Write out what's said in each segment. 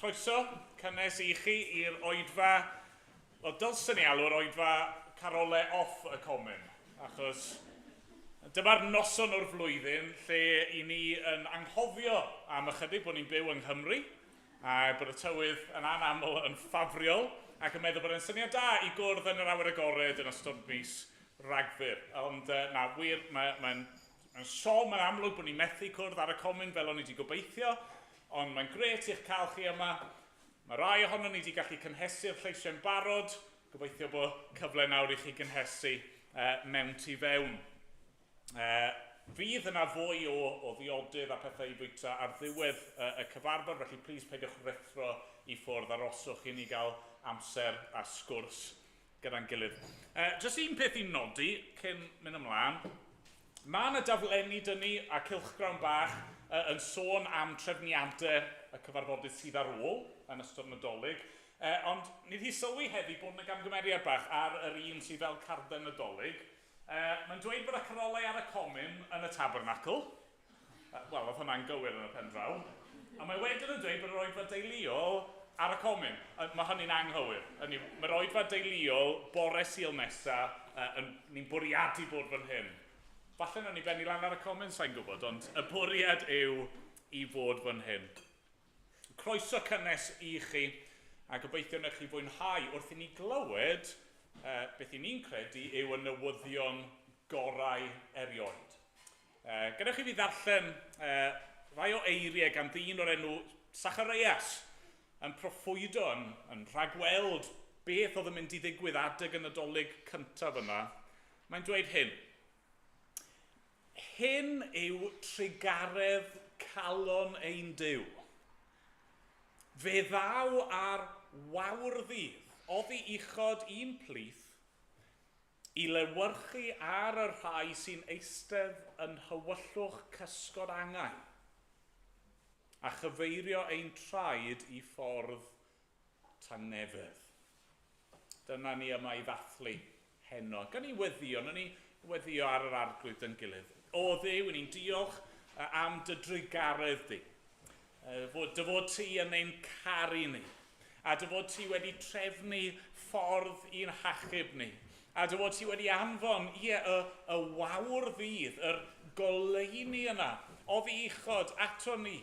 Croeso cynnes i chi i'r oedfa, wel dylswn ni alw'r oedfa carole off y comin, achos dyma'r noson o'r flwyddyn lle i ni yn anghofio am ychydig bod ni'n byw yng Nghymru, a bod y tywydd yn anaml yn ffafriol, ac yn meddwl bod e'n syniad da i gwrdd yn yr awyr agored yn ystod mis Rhagfyr. Ond na, wir, mae'n mae Mae'n siom yn amlwg bod ni'n methu cwrdd ar y comin fel o'n i wedi gobeithio, ond mae'n grêt i'ch cael chi yma. Mae rai ohonon ni wedi gallu cynhesu'r lleisiau'n barod. Gobeithio bod cyfle nawr i chi gynhesu mewn tu fewn. Fydd yna fwy o, o ddiodydd a pethau i fwyta ar ddiwedd y cyfarfod, felly plis peidiwch rhuthro i ffwrdd, aroswch i ni gael amser a sgwrs gyda'n gilydd. Jyst un peth i nodi cyn mynd ymlaen. Mae yna daflenni dyn ni a cylchgrawn bach yn sôn am trefniadau y cyfarfodydd sydd ar ôl yn ystod Nadolig. Ond ni wedi sylwi heddi bod yna gamgymeriad bach ar yr un sydd fel carden Nadolig. Mae'n dweud bod y carolau ar y comin yn y tabernacl. Wel, oedd hwnna'n gywir yn y pen draw. A mae wedyn yn dweud bod yr oedfa deuluol ar y comin. Mae hynny'n anghywir. Hynny, mae'r oedfa deuluol bore Sul nesa, ni'n bwriadu bod fan hyn. Falle nawn ni bennu lan ar y comin, sa'n gwybod, ond y bwriad yw i fod fan hyn. Croeso cynnes i chi, a gobeithio wnewch chi fwynhau wrth i ni glywed beth i ni'n credu yw y newyddion gorau erioed. Gadewch i fi ddarllen rhai o eiriau gan ddyn o'r enw Sachareias yn proffwydo, yn, yn rhagweld beth oedd yn mynd i ddigwydd adeg y Nadolig cyntaf yna. Mae'n dweud hyn. Hyn yw trugaredd calon ein Duw. Fe ddaw ar wawr ddydd oddi uchod i'n plith I lewyrchu ar y rhai sy'n eistedd yn nhywyllwch cysgod angau, a chyfeirio ein traed i ffordd tangnefedd. Dyna ni yma i ddathlu heno. Gan ni weddio, na ni weddio ar yr arglwydd yn gilydd. O Dduw, ni'n diolch am dy drugaredd di. Fod, dy fod ti yn ein caru ni, a dy fod ti wedi trefnu ffordd i'n hachub ni, a dy fod ti wedi anfon, ie, y, y wawr ddydd, yr goleuni yna, oddi uchod ato ni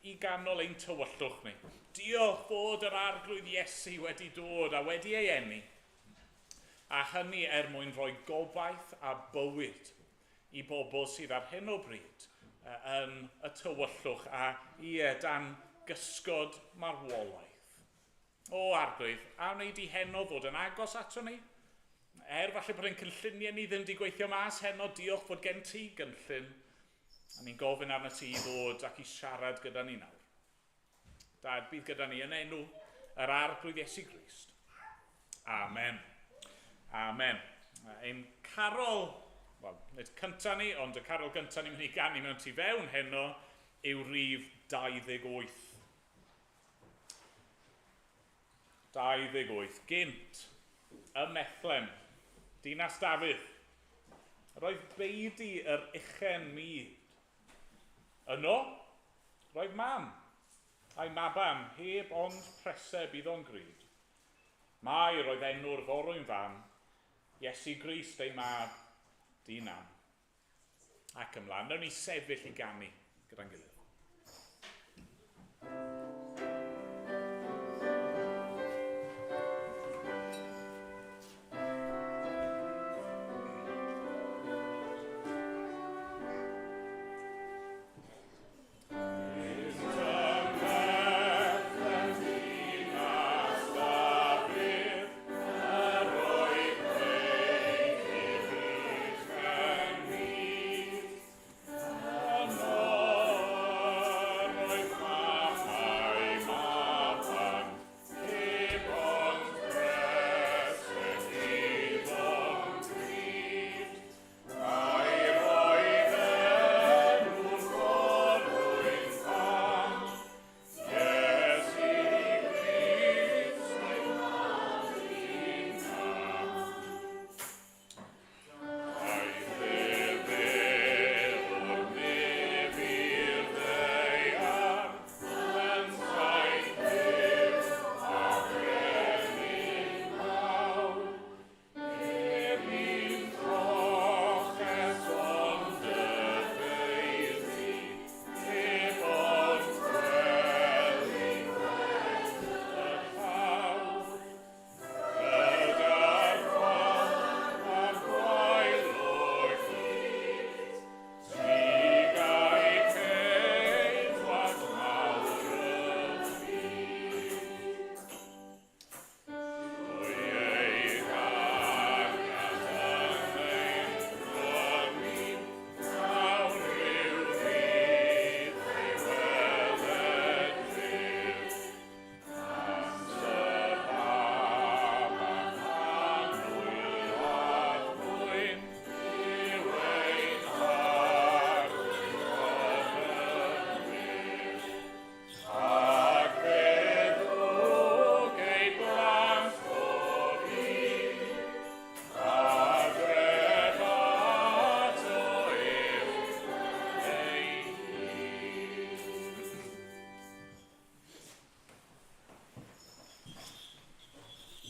i ganol ein tywyllwch ni. Diolch bod yr Arglwydd Iesu wedi dod a wedi ei eni, a hynny er mwyn rhoi gobaith a bywyd i bobl sydd ar hyn o bryd yn y tywyllwch a, ie, dan gysgod marwolaeth. O, Arglwydd, a wnei di heno ddod yn agos ato ni? Er falle bod ein cynlluniau ni ddim wedi gweithio mas heno, diolch fod gen ti gynllun, a ni'n gofyn arnat ti i ddod ac i siarad gyda ni nawr. Dad, bydd gyda ni yn enw yr Arglwydd Iesu Grist. Amen. Amen. Ein carol, wel, nid cynta ni, ond y carol gynta ni'n mynd i ganu mewn tu fewn heno yw rif 28. 28. Gynt, ym Methlem, dinas Dafydd, roedd beudy yr uchen mud. Yno, roedd mam, a'i maban, heb ond preseb iddo'n grud. Mair oedd enw'r forwyn fam, Iesu Grist ei mab, di-nam. Ac ymlaen, nawn ni sefyll i ganu gyda'n gilydd.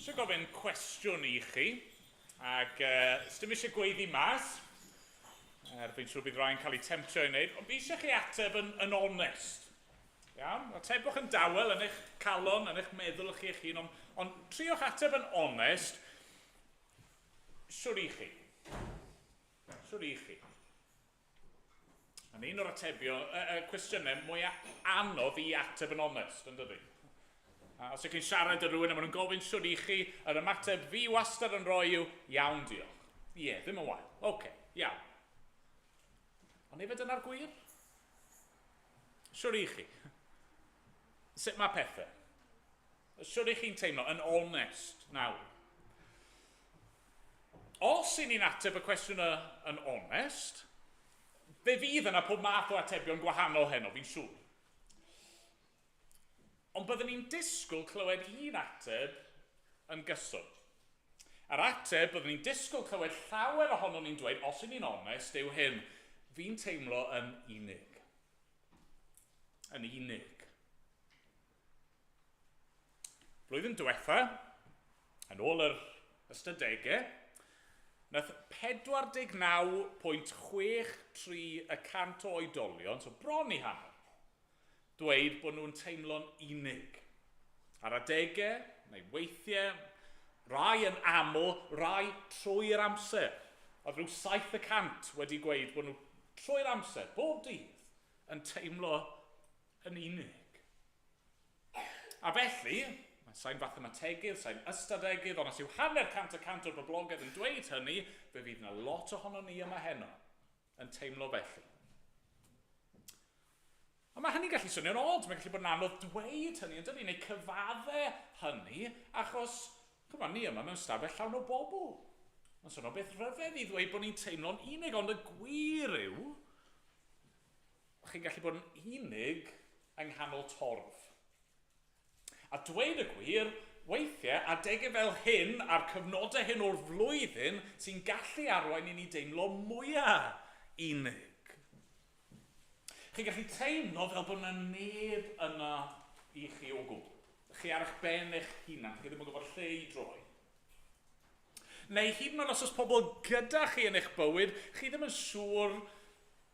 Eisiau gofyn cwestiwn i chi, ac sdim eisiau gweiddi mas, er fi'n siŵr bydd rhai'n cael eu temtio i wneud, ond fi eisiau chi ateb yn, yn onest. Iawn? Atebwch yn dawel yn eich calon, yn eich meddwl chi eich hun, ond, ond triwch ateb yn onest. Siwr i chi. Siwr i chi. Mae'n un o'r atebion, y, y cwestiynau mwyaf anodd i ateb yn onest, yn dydy? A os ydych chi'n siarad â rhywun a maen nhw'n gofyn siwr i chi, yr ymateb fi wastad yn rhoi yw, iawn, diolch. Ie, yeah, ddim yn wael. Oce, okay, iawn. Ond efe dyna'r gwir? Siwr i chi. Sut mae pethau? Siwr i chi'n teimlo yn onest nawr? Os i ni'n ateb y cwestiwn y yn onest, fe fydd yna pob math o atebion gwahanol heno, fi'n siŵr. Ond byddwn ni'n disgwyl clywed un ateb yn gyson. A'r ateb byddwn ni'n disgwyl clywed llawer ohonon ni'n dweud, os i ni'n onest, yw hyn, fi'n teimlo yn unig. Yn unig. Blwyddyn diwetha, yn ôl yr ystadegau, nath 49.63 y cant o oedolion, so bron i hanner, dweud bod nhw'n teimlo'n unig. Ar adegau, neu weithiau, rai yn aml, rai trwy'r amser. Oedd rhyw 7% wedi gweud bod nhw trwy'r amser, bob dydd, yn teimlo yn unig. A felly, mae sain fathemategydd, sain ystadegydd, ond os yw hanner cant y cant o'r boblogaeth yn dweud hynny, fe fydd yna lot ohono ni yma heno yn teimlo felly. Ond mae hynny'n gallu swnio'n od, mae'n gallu bod yn anodd dweud hynny, yn dydy, neu cyfadde hynny, achos, chymod, ni yma mewn stafell llawn o bobl. Mae'n swnio'n beth rhyfedd i ddweud bod ni'n teimlo'n unig, ond y gwir yw, chi'n gallu bod yn unig yng nghanol torf. A dweud y gwir, weithiau, adegau fel hyn a'r cyfnodau hyn o'r flwyddyn sy'n gallu arwain i ni deimlo mwyaf unig. Chi'n gallu teimlo fel bod yna neb yna i chi o gwbl. Chi ar eich ben eich hunan, chi ddim yn gwybod lle i droi. Neu hyd yn oed os oes pobl gyda chi yn eich bywyd, chi ddim yn siŵr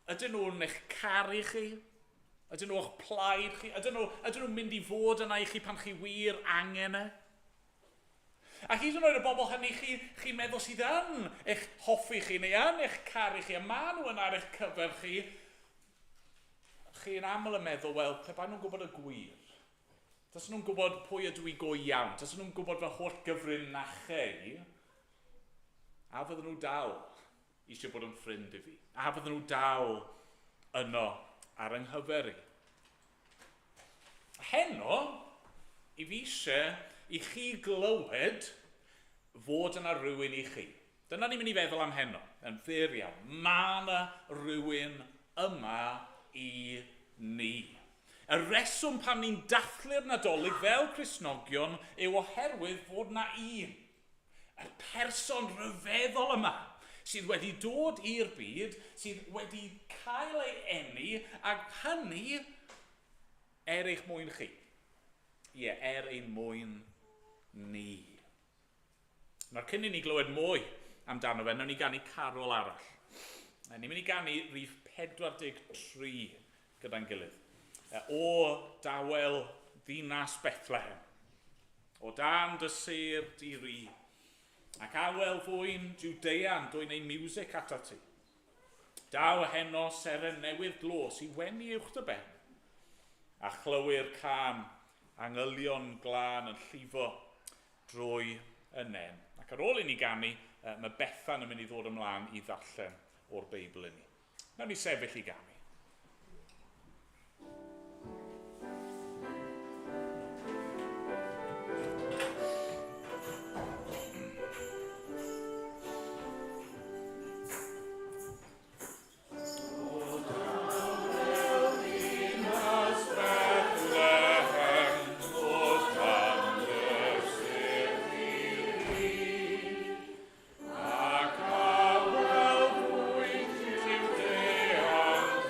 Ydyn nhw'n eich caru chi? Ydyn nhw o'ch plaid chi? Ydyn nhw, ydyn nhw'n mynd i fod yna i chi pan chi wir angen e? A hyd yn oed y bobl hynny chi, chi'n meddwl sydd yn eich hoffi chi neu yn eich caru chi, a maen nhw yna ar eich cyfer chi, chi'n aml yn meddwl, wel, pe baen nhw'n gwybod y gwir, tasen nhw'n gwybod pwy ydw i go iawn, tasen nhw'n gwybod fy holl gyfrinachau i, a fydden nhw dal eisiau bod yn ffrind i fi. A fydden nhw dal yno ar yng nghyfer i. Heno, i fi eisiau i chi glywed fod yna rhywun i chi. Dyna ni'n mynd i feddwl am heno, yn fyr iawn. Mae yna rhywun yma i ni. Y reswm pam ni'n dathlu'r Nadolig fel Cristnogion yw oherwydd fod na un. Y person rhyfeddol yma sydd wedi dod i'r byd, sydd wedi cael ei eni, ac hynny er eich mwyn chi. Ie, er ein mwyn ni. Nawr, cyn i ni glywed mwy amdano fe, nawn ni ganu carol arall. Ni'n mynd i ganu rhif 43 gyda'n gilydd. O dawel ddinas Bethlehem, o dan dy sêr di ri, ac awel fwyn Jwdea'n dwyn ei miwsic atat ti. Daw heno seren newydd glos i wenu uwch dy ben, a chlywir cân angylion glân yn llifo drwy y nen. Ac ar ôl i ni ganu, mae Bethan yn mynd i ddod ymlaen i ddarllen o'r Beibl i ni. Nawn ni sefyll i ganu. Ac awel fwyd Jwdea'n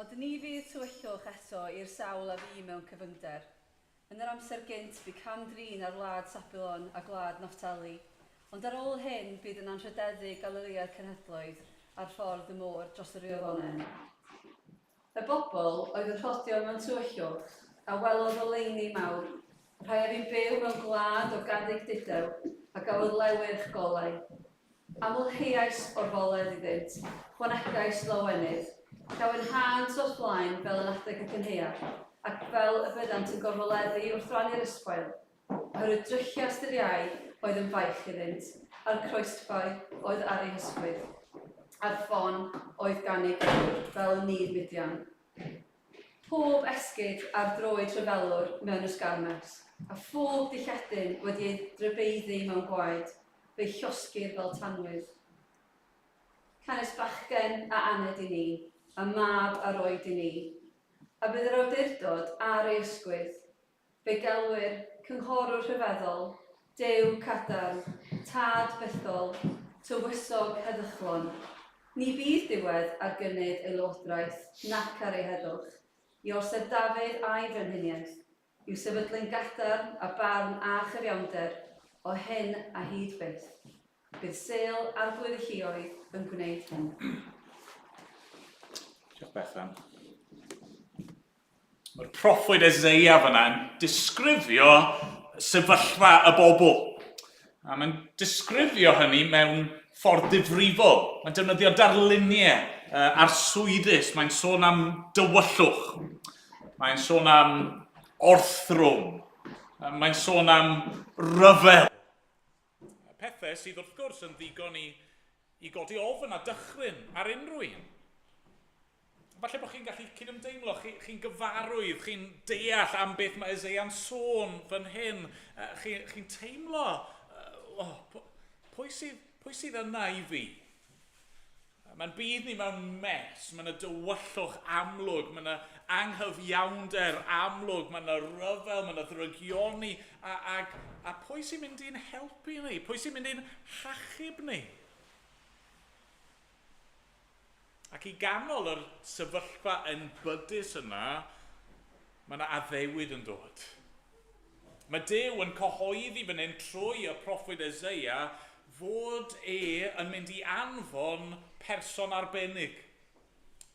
Ond ni fydd tywyllwch eto i'r sawl a fu mewn cyfyngder. Yn yr amser gynt bu cam-drin ar wlad Sabulon a gwlad Nafftali, ond ar ôl hyn bydd yn anrhydeddu Galilea'r cenhedloedd ar ffordd y môr dros yr Iorddonen. Y bobl oedd yn rhodio mewn tywyllwch a welodd oleuni mawr, y rhai a fu'n byw mewn gwlad o gaddug dudew a gafodd lewyrch golau. Amlheais orfoledd iddynt, chwanegais lawenydd, llawenhânt o'th flaen fel yn adeg y cynhaeaf, ac fel y byddant yn gorfoleddu wrth rannu'r ysbail, oherwydd drychias dy iau oedd yn faich iddynt, a'r croesfai oedd ar eu hysgwydd, a'r ffon oedd gan eu gyrrwr, fel yn nydd Midian. Pob esgid ar droed rhyfelwr mewn ysgarmes, a phob dilledyn wedi ei drybeiddi mewn gwaed, fe'i llosgir fel tanwydd. Canys bachgen a aned i ni, a mab a roed i ni, a bydd yr awdurdod ar ei ysgwydd. Fe'i gelwir Cynghorwr Rhyfeddol, Duw Cadarn, Tad Bythol, Tywysog Heddychlon. Ni fydd diwedd ar gynnydd ei lywodraeth nac ar ei heddwch, i orsedd Dafydd a'i frenhiniaeth, i'w sefydlu'n gadarn a barn a chyfiawnder o hyn a hyd byth. Bydd sêl Arglwydd y Lluoedd yn gwneud hyn. Diolch Bethan. Mae'r proffwyd Eseia fyna yn disgrifio sefyllfa y bobl. A mae'n disgrifio hynny mewn ffordd difrifol. Mae'n defnyddio darluniau arswydus. Mae'n sôn am dywyllwch. Mae'n sôn am orthrwm. Mae'n sôn am ryfel. Pethau sydd wrth gwrs yn ddigon i, i godi ofn a dychryn ar unrhyw un. Falle bod chi'n gallu cydymdeimlo, chi'n chi gyfarwydd, chi'n deall am beth mae Eseia'n sôn fan hyn. Chi'n chi teimlo, oh, pwy, sydd, pwy sydd yna i fi? Mae'n byd ni mewn mess, mae yna dywyllwch amlwg, mae yna anghyfiawnder amlwg, mae yna ryfel, mae yna ddrygioni, a, a, a pwy sy'n mynd i'n helpu ni? Pwy sy'n mynd i'n hachub ni? Ac i ganol yr sefyllfa enbydus yna, mae yna addewid yn dod. Mae Duw yn cyhoeddi fan hyn trwy y proffwyd Eseia fod e yn mynd i anfon person arbennig,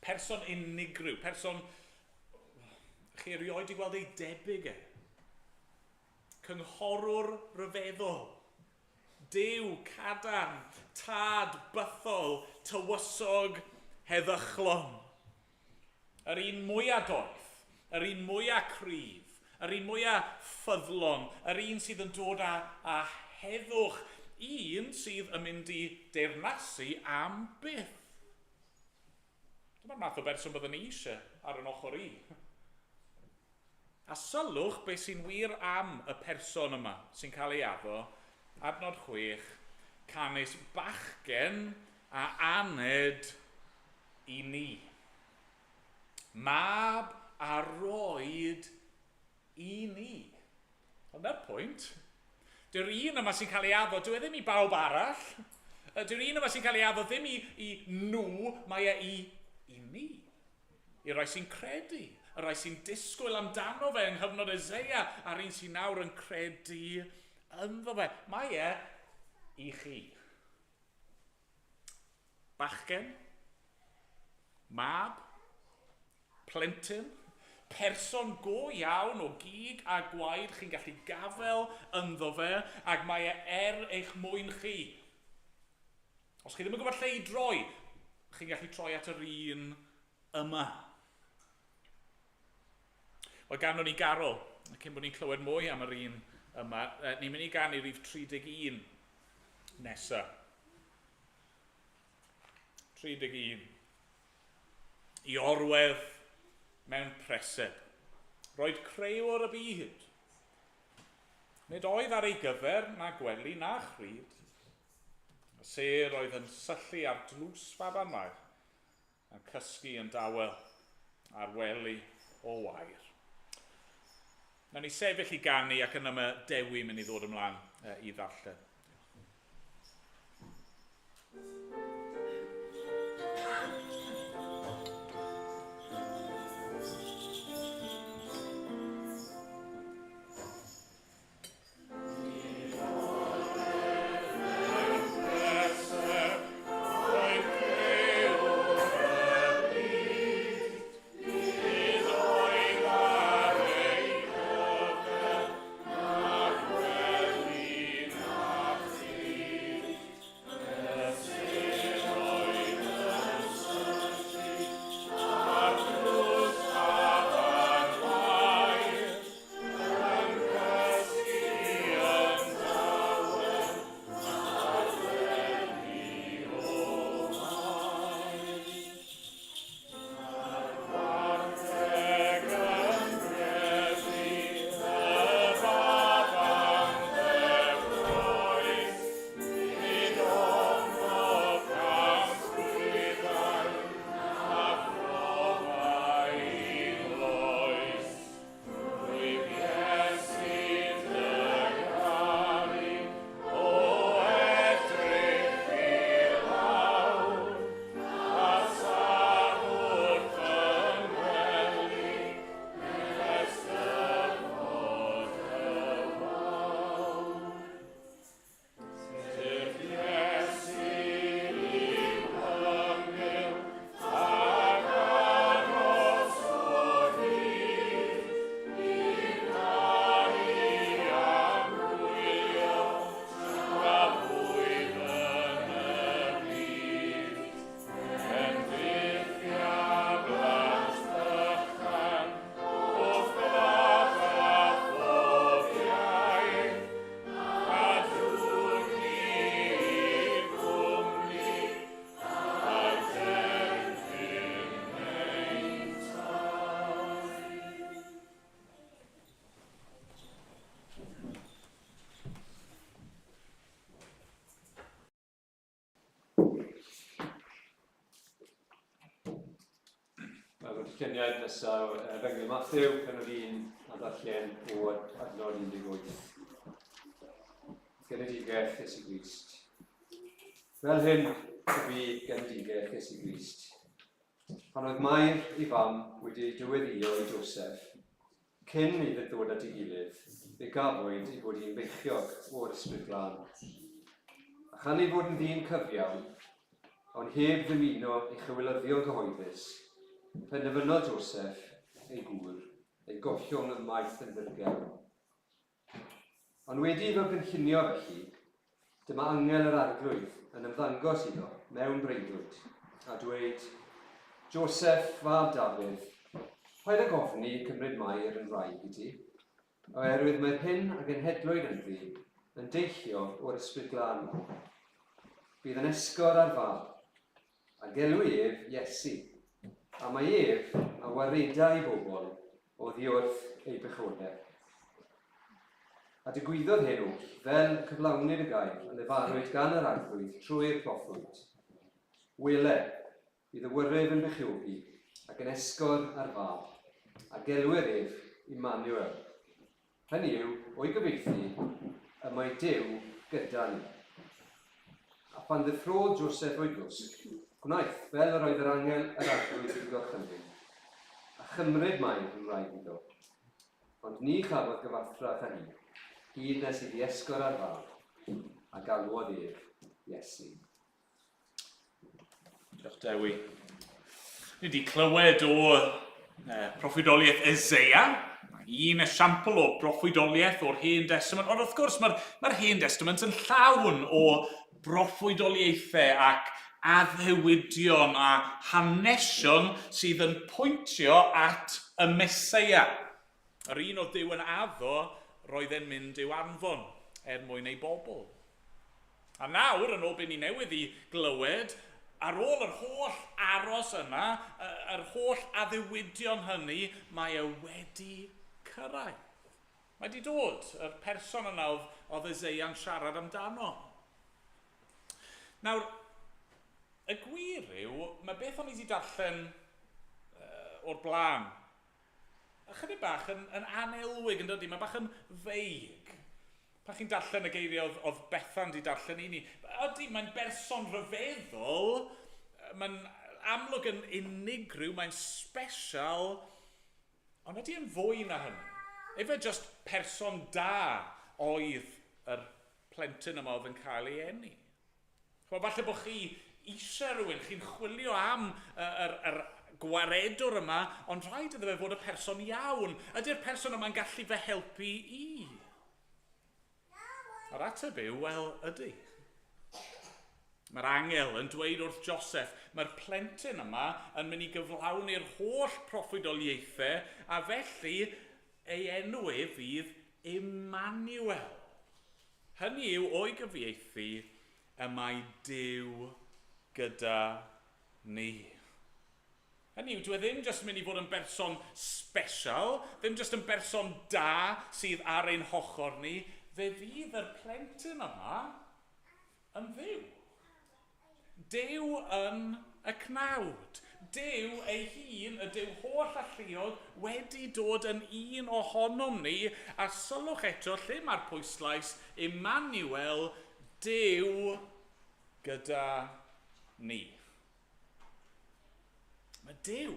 person unigryw, person chi erioed 'di gweld ei debyg e. Cynghorwr rhyfeddol, Duw cadarn, tad bythol, tywysog heddychlon. Yr un mwya doeth, yr un mwya cryf, yr un mwya ffyddlon, yr un sydd yn dod â, â heddwch, un sydd yn mynd i deyrnasu am byth. Dyma'r math o berson byddwn ni eisiau ar yn ochr i. A sylwch beth sy'n wir am y person yma sy'n cael ei addo, adnod 6, canys bachgen a aned i ni. Mab a roed i ni. Ond na'r pwynt. Dyw'r un yma sy'n cael ei addo, dyw e ddim i bawb arall. Dyw'r un yma sy'n cael ei addo ddim i, i nhw, mae e i, i ni. I rai sy'n credu, y rai sy'n disgwyl amdano fe yng nghyfnod Eseia, a'r un sy'n nawr yn credu ynddo fe. Mae e i chi. Bachgen, mab, plentyn, person go iawn o gig a gwaed chi'n gallu gafael ynddo fe, ac mae e er eich mwyn chi. Os chi ddim yn gwybod lle i droi, chi'n gallu troi at yr un yma. Wel, ganwn ni garol, cyn bod ni'n clywed mwy am yr un yma, ni'n mynd i ganu rhif 31 nesa. 31. I orwedd mewn preseb. Roedd creuwr y byd. Nid oedd ar ei gyfer na gwely na chryd. Y sêr oedd yn syllu ar dlws faban Mair, yn cysgu yn dawel ar wely o wair. Nawn ni sefyll i ganu ac yna mae Dewi mynd i ddod ymlaen i ddarllen. Darlleniad nesaf Efengyl Mathew, pennod 1, a darllen o adnod 18. Genedigaeth Iesu Grist. Fel hyn y bu genedigaeth Iesu Grist. Pan oedd Mair ei fam wedi ei dyweddio i Joseph, cyn iddynt ddod at ei gilydd, fe gafwyd ei fod hi'n feichiog o'r Ysbryd Glân. A chan ei fod yn ddyn cyfiawn, ond heb ddymuno ei chywilyddio'n gyhoeddus, penderfynodd Joseph, ei gŵr, ei gollwng ymaith yn ddirgel. Ond wedi iddo gynllunio felly, dyma angel yr Arglwydd yn ymddangos iddo mewn breuddwyd, a dweud, Joseph, fab Dafydd, paid ag ofni cymryd Mair yn wraig i ti, oherwydd mae'r hyn a genhedlwyd ynddi yn deillio o'r Ysbryd Glân. Bydd yn esgor ar fab, a gelw ef Iesu, a mae ef a wareda ei bobl oddi wrth ei bechodau. A digwyddodd hyn oll fel y cyflawnid y gair a lefarwyd gan yr Arglwydd trwy'r proffwyd. Wele, bydd y wyryf yn beichiogi ac yn esgor ar fab, a gelwir ef Immanuel. Hynny yw, o'i gyfieithu, y mae Duw gyda ni. A phan ddeffrôdd Joseph o'i gwsg, gwnaeth fel yr oedd yr angel yr Arglwydd wedi gorchymyn, a chymryd Mair yn wraig iddo. Ond ni chafodd gyfathrach â hi, hyd nes iddi esgor ar fab, a galwodd ef Iesu. Diolch Dewi. Ni wedi clywed o proffwydoliaeth Eseia, un esiampl o broffwydoliaeth o'r Hen Destament, ond wrth gwrs mae'r mae Hen Destament yn llawn o broffwydoliaethau ac addewidion a hanesion sydd yn pwyntio at y Meseia. Yr un oedd Duw yn addo roedd e'n mynd i'w anfon er mwyn ei bobl. A nawr, yn ôl be ni newydd i glywed, ar ôl yr holl aros yna, yr holl addewidion hynny, mae e wedi cyrraedd. Mae wedi dod, yr person yna oedd, oedd Eseia'n siarad amdano. Nawr, y gwir yw, mae beth o'n i wedi darllen o'r blaen, ychydig bach yn, yn anelwig yn dydy, mae bach yn feig. Pan chi'n darllen y geiriau oedd, oedd Bethan di darllen i ni, ydy, mae'n berson rhyfeddol, mae'n amlwg yn unigryw, mae'n special, ond ydy e'n fwy na hynny? Efe just person da oedd yr plentyn yma oedd yn cael ei eni. Chimod, falle bod chi eisiau rhywun, chi'n chwilio am yr, yr gwaredwr yma, ond rhaid iddo fe fod y person iawn. Ydy'r person yma'n gallu fy helpu i? A'r ateb yw, wel, ydy. Mae'r angel yn dweud wrth Joseph, mae'r plentyn yma yn mynd i gyflawni'r holl proffwydoliaethau, a felly ei enw e fydd Emmanuel. Hynny yw, o'i gyfieithu, y mae Duw gyda ni. Hynny yw, dyw e ddim jyst yn mynd i fod yn berson special, ddim jyst yn berson da sydd ar ein hochr ni, fe fydd yr plentyn yma yn Dduw. Duw yn y cnawd. Duw ei hun, y Duw holl alluog, wedi dod yn un ohonom ni, a sylwch eto lle mae'r pwyslais, Emmanuel, Duw gyda ni. Mae Duw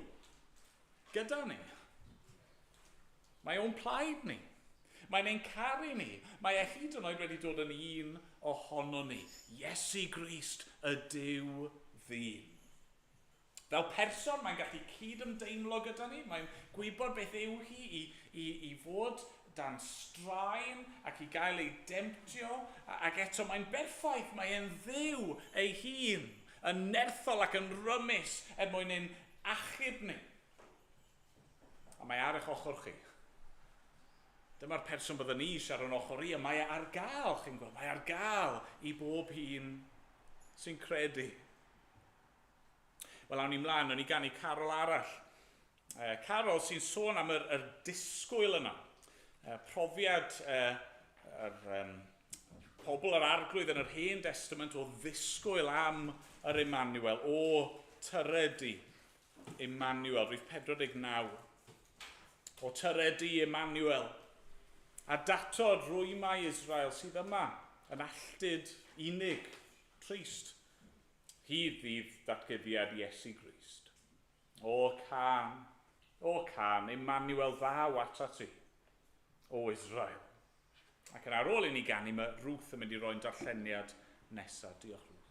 gyda ni. Mae o'n plaid ni. Mae'n ein caru ni. Mae e hyd yn oed wedi dod yn un ohono ni. Iesu Grist, y Duw ddyn. Fel person, mae'n gallu cyd-ymdeimlo gyda ni. Mae'n gwybod beth yw hi i, i, i fod dan straen ac i gael ei demtio. Ac eto mae'n berffaith, mae e'n Dduw ei hun, yn nerthol ac yn rymus er mwyn ein achub ni. A mae ar eich ochr chi. Dyma'r person byddwn ni eisiau ar yn ochr i, a mae e ar gael, chi'n gweld, mae ar gael i bob un sy'n credu. Wel, awn ni mlaen, awn ni ganu carol arall. E, carol sy'n sôn am yr, yr disgwyl yna. E, profiad e, yr, um, pobl yr arglwydd yn yr Hen Testament o ddisgwyl am yr Emmanuel, o tyredi. Emmanuel, rhif 49. O tyredu Emmanuel, a datod rwymau Israel sydd yma yn alltud unig, trist, hyd ddydd datguddiad Iesu Grist. O can, o can, Emmanuel ddaw atat ti, o Israel. Ac yn ar ôl i ni ganu, mae Ruth yn mynd i roi'n darlleniad nesaf. Diolch, Ruth.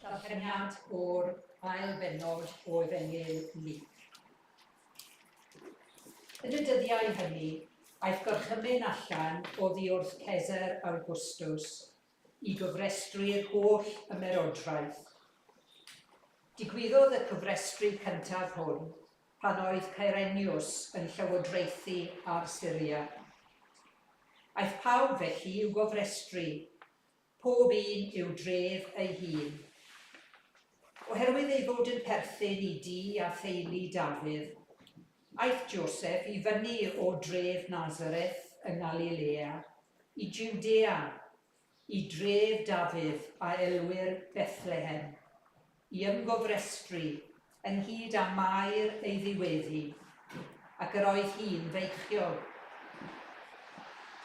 Darlleniad o'r ail bennod o Efengyl Luc. Yn y dyddiau hynny, aeth gorchymyn allan oddi wrth Cesar Augustus i gofrestru'r holl ymerodraeth. Digwyddodd y cofrestru cyntaf hwn pan oedd Cyrenius yn llywodraethu ar Syria. Aeth pawb felly i'w gofrestru. pob un i'w dref ei hun. Oherwydd ei fod yn perthyn i dŷ a theulu Dafydd, aeth Joseph i fyny o dref Nazareth yng Ngalilea i Jwdea, i dref Dafydd a elwir Bethlehem, i ymgofrestru ynghyd â Mair ei ddiweddu, ac yr oedd hi'n feichiog.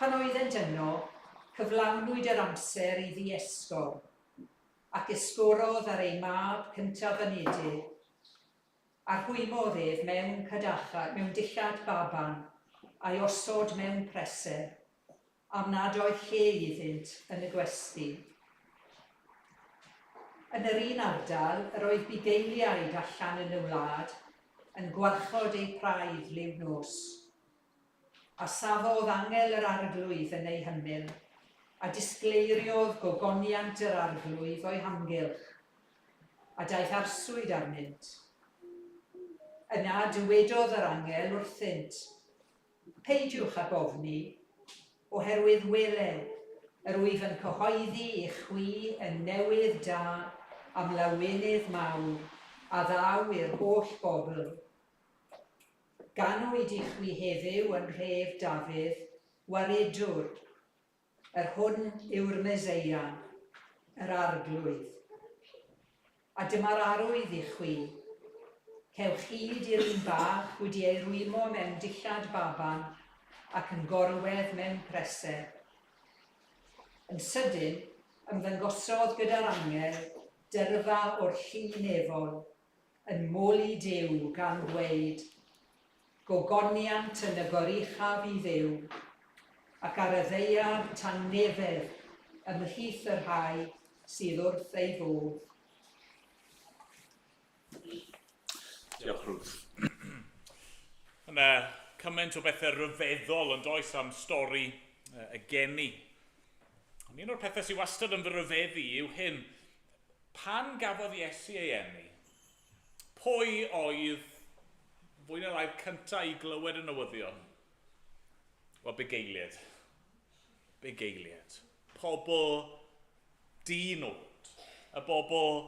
Pan oeddent yno, cyflawnwyd yr amser iddi esgor, ac esgorodd ar ei mab cyntaf-anedig, a rhwymodd ef mewn cadachau, mewn dillad baban, a'i osod mewn preser, am nad oedd lle iddynt yn y gwesty. Yn yr un ardal, yr oedd bugeiliaid allan yn y wlad yn gwarchod eu praidd liw nos. A safodd angel yr Arglwydd yn eu hymyl, a disgleiriodd gogoniant yr Arglwydd o'u hamgylch, a daeth arswyd arnynt. Yna dywedodd yr angel wrthynt, Peidiwch ag ofni, oherwydd wele, yr wyf yn cyhoeddi i chwi y newydd da am lawenydd mawr a ddaw i'r holl bobl. Ganwyd i chwi heddiw yn nhref Dafydd waredwr, yr hwn yw'r Meseia, yr Arglwydd. A dyma'r arwydd i chwi, Cewch hyd i'r un bach wedi ei rwymo mewn dillad baban ac yn gorwedd mewn preser. Yn sydyn, ymddangosodd gyda'r angel dyrfa o'r llu nefol, yn moli Duw gan ddweud, Gogoniant yn y goruchaf i Dduw, ac ar y ddaear tangnefedd ymhlith y rhai sydd wrth ei fodd. Diolch, Ruth. Yna cymaint o bethau rhyfeddol yn does am stori y geni. Ond un o'r pethau sydd wastad yn fy rhyfeddu yw hyn. Pan gafodd Iesu ei eni, pwy oedd fwy na lai'r cyntaf i glywed y newyddion? Wel, bugeiliaid. Bugeiliaid. Pobl di-nod. Y bobl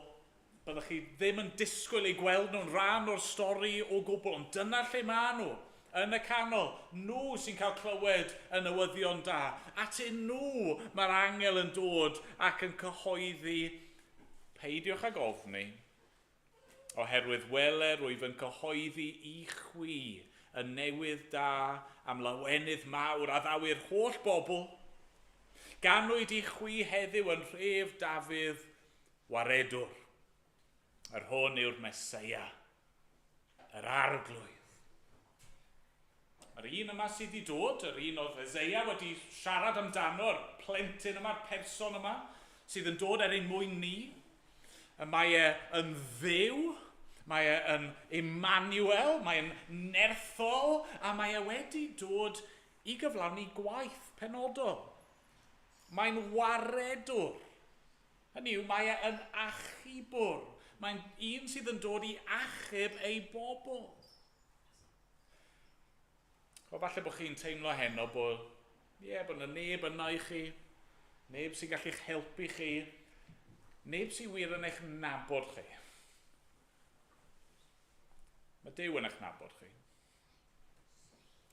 byddwch chi ddim yn disgwyl eu gweld nhw'n rhan o'r stori o gwbl, ond dyna lle maen nhw, yn y canol. Nhw sy'n cael clywed y newyddion da. Atyn nhw mae'r angel yn dod ac yn cyhoeddi, peidiwch ag ofni, oherwydd wele rwyf yn cyhoeddi i chwi y newydd da am lawenydd mawr a ddaw i'r holl bobl. Ganwyd i chwi heddiw yn nhref Dafydd waredwr, yr hwn yw'r Meseia, yr Arglwydd. Yr un yma sydd wedi dod, yr un oedd Eseia wedi siarad amdano, yr plentyn yma'r person yma, sydd yn dod er ein mwyn ni. Mae e yn Dduw, mae e yn Emmanuel, mae e'n nerthol, a mae e wedi dod i gyflawni gwaith penodol. Mae'n waredwr. Hynny yw, mae e yn achubwr. Mae'n un sydd yn dod i achub ei bobl. O, falle bod chi'n teimlo heno bod, ie, yeah, bod yna neb yna i chi, neb sy'n gallu'ch helpu chi, neb sy'n wir yn eich nabod chi. Mae Duw yn eich nabod chi.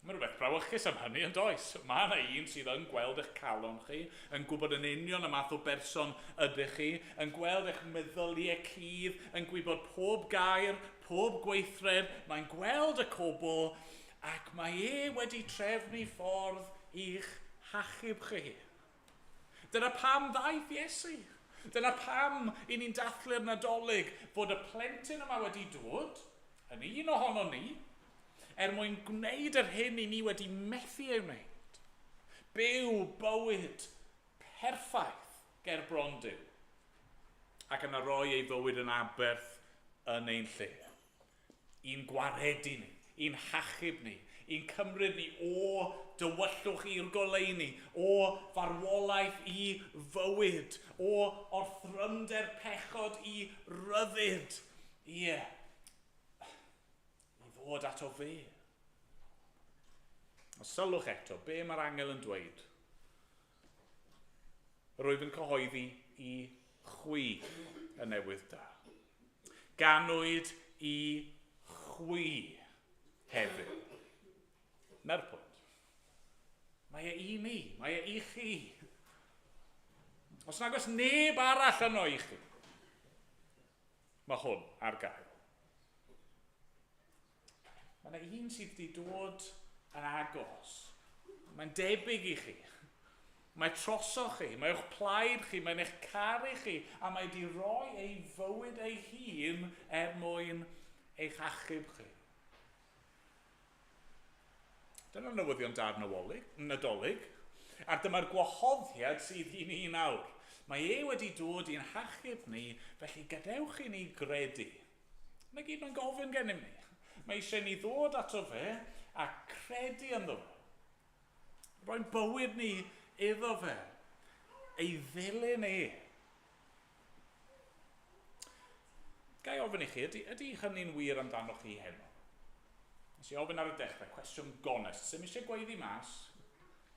Mae rhywbeth brawychus am hynny yn does? Mae yna un sydd yn gweld eich calon chi, yn gwybod yn union y math o berson ydych chi, yn gweld eich meddyliau cudd, yn gwybod pob gair, pob gweithred, mae'n gweld y cwbl, ac mae e wedi trefnu ffordd i'ch hachub chi. Dyna pam ddaeth Iesu. Dyna pam i ni'n dathlu'r Nadolig, fod y plentyn yma wedi dod, yn un ohono ni, er mwyn gwneud yr hyn i ni wedi methu ei wneud. Byw bywyd perffaith ger bron Duw, ac yna roi ei fywyd yn aberth yn ein lle. I'n gwaredu ni, i'n hachub ni, i'n cymryd ni o dywyllwch i'r goleuni, o farwolaeth i fywyd, o orthrymder pechod i ryddid. Ie, i ddod ato fe. A sylwch eto, be mae'r angel yn dweud? Yr wyf yn cyhoeddi i chwi y newydd da. Ganwyd i chwi heddiw. Na'r pwynt. Mae e i ni, mae e i chi. Os nag oes neb arall yno i chi, mae hwn ar gael. Mae yna un sydd wedi dod yn agos. Mae'n debyg i chi. Mae trosoch chi, mae o'ch plaid chi, mae'n eich caru chi, a mae wedi rhoi ei fywyd ei hun er mwyn eich achub chi. Dyna'r newyddion da'r Nadolig. A dyma'r gwahoddiad sydd i ni nawr. Mae e wedi dod i'n hachub ni, felly gadewch i ni gredu. Na gyd mae'n gofyn gennym ni. Mae eisiau ni ddod ato fe a credu ynddo fe. Roi'n bywyd ni iddo fe. Ei ddilyn e. Ga i ofyn i chi, ydy hynny'n wir amdanoch chi heno? Nes i ofyn ar y dechrau, cwestiwn gonest. Sym eisiau gweiddi mas?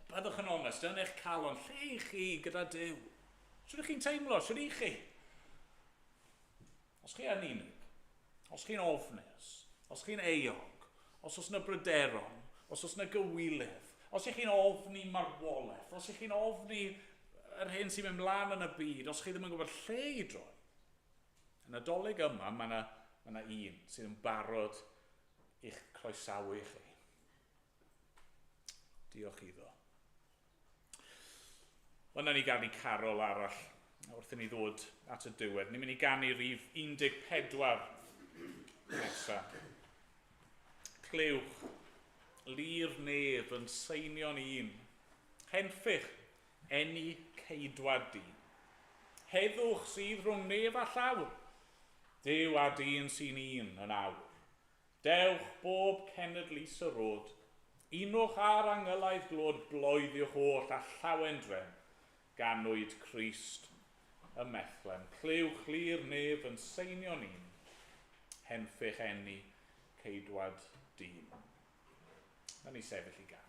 Byddwch yn onest, yn eich calon, lle i chi gyda Duw? Sut ydych chi'n teimlo? Sut i chi? Os chi yn unig, os chi'n ofnus, os chi'n euog, os oes yna bryderon, os oes yna gywilydd, os ych chi'n ofni marwolaeth, os ych chi'n ofni yr hyn sy'n mynd mlaen yn y byd, os chi ddim yn gwybod lle i droi, y Nadolig yma, mae yna, mae yna un sydd yn barod i'ch croesawu chi. Diolch iddo. Wel, na ni ganu carol arall wrth i ni ddod at y diwedd. Ni'n mynd i ganu rhif 14 nesaf. Clywch, lu'r nef yn seinio'n un. Henffych, eni ceidwad dyn. Heddwch sydd rhwng nef a llawr. Duw a dyn sy'n un yn awr. Dewch bob cenedl is y rod. Unwch ar angylaidd glod bloeddiwch oll a llawen drem. Ganwyd Crist ym Methlem. Clywch lu'r nef yn seinio'n un. Henffych eni ceidwad dyn. Na ni sefyll i ganu.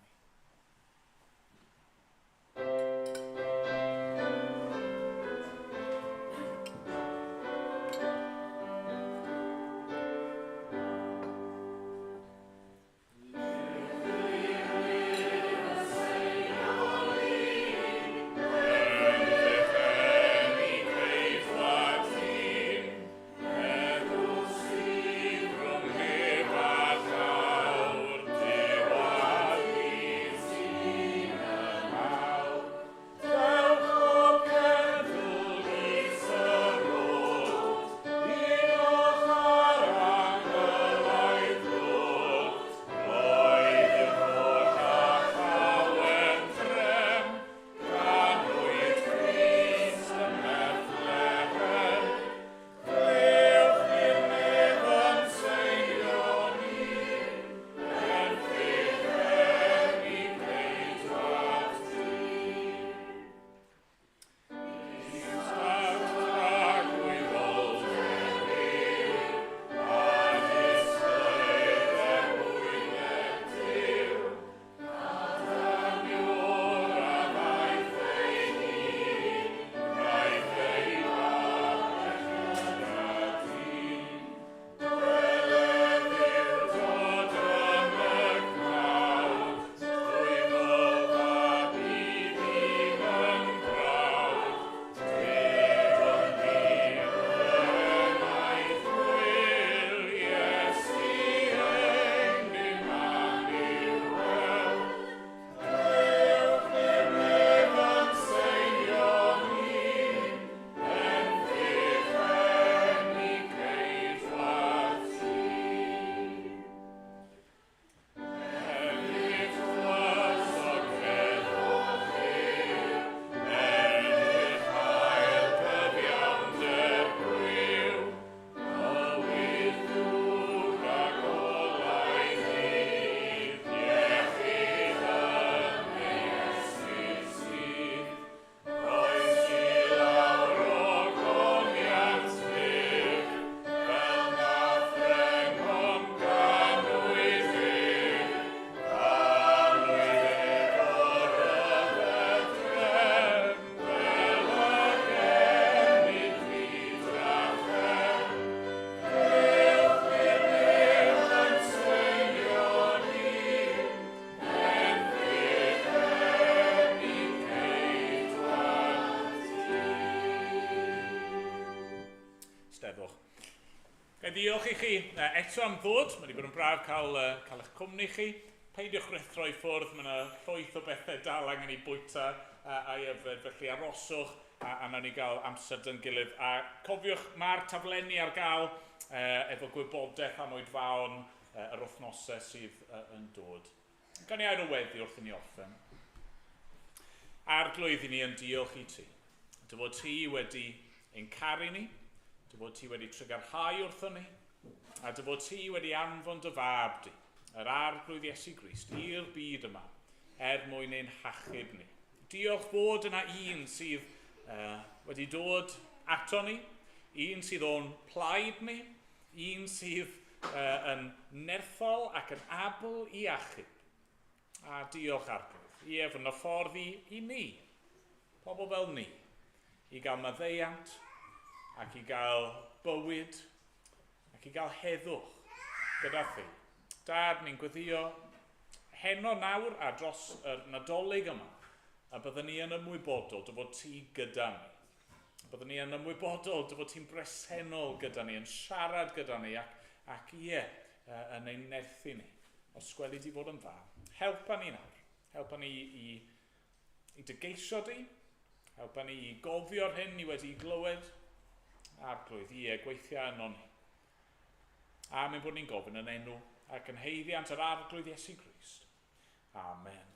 Eisteddwch. Ga i ddiolch i chi eto am ddod. Mae wedi bod yn braf cael eich cwmni chi. Peidiwch rhuthro i ffwrdd, mae yna llwyth o bethau dal angen i bwyta a'i yfed, felly aroswch a nawn ni gael amser dy'n gilydd. A cofiwch, mae'r taflenni ar gael efo gwybodaeth am oedfaon yr wythnosau sydd yn dod. Gan i air o weddi wrth i ni orffen. Arglwydd, i ni yn diolch i ti. Dy fod ti wedi ein caru ni, dy fod ti wedi trugarhau wrthon ni, a dy fod ti wedi anfon dy fab di, yr Arglwydd Iesu Grist, i'r byd yma, er mwyn ein hachub ni. Diolch fod yna un sydd wedi dod ato ni, un sydd o'n plaid ni, un sydd yn nerthol ac yn abl i achub. A diolch, Arglwydd, ie, fod yna ffordd i ni, pobl fel ni, i gael maddeuant ac i gael bywyd ac i gael heddwch gyda thi. Dad, ni'n gweddio heno nawr a dros yr Nadolig yma, a byddwn ni yn ymwybodol dy fod ti gyda ni. Byddwn ni yn ymwybodol dy fod ti'n bresennol gyda ni, yn siarad gyda ni ac ie, yn ein nerthu ni. Os gweli di fod yn dda, helpa ni nawr. Helpa ni i dy geisio di. Helpa ni i gofio'r hyn ni wedi glywed. Arglwydd, ie, gweithia yno ni. A mae'n bod ni'n gofyn yn enw ac yn haeddiant yr Arglwydd Iesu Grist. Amen.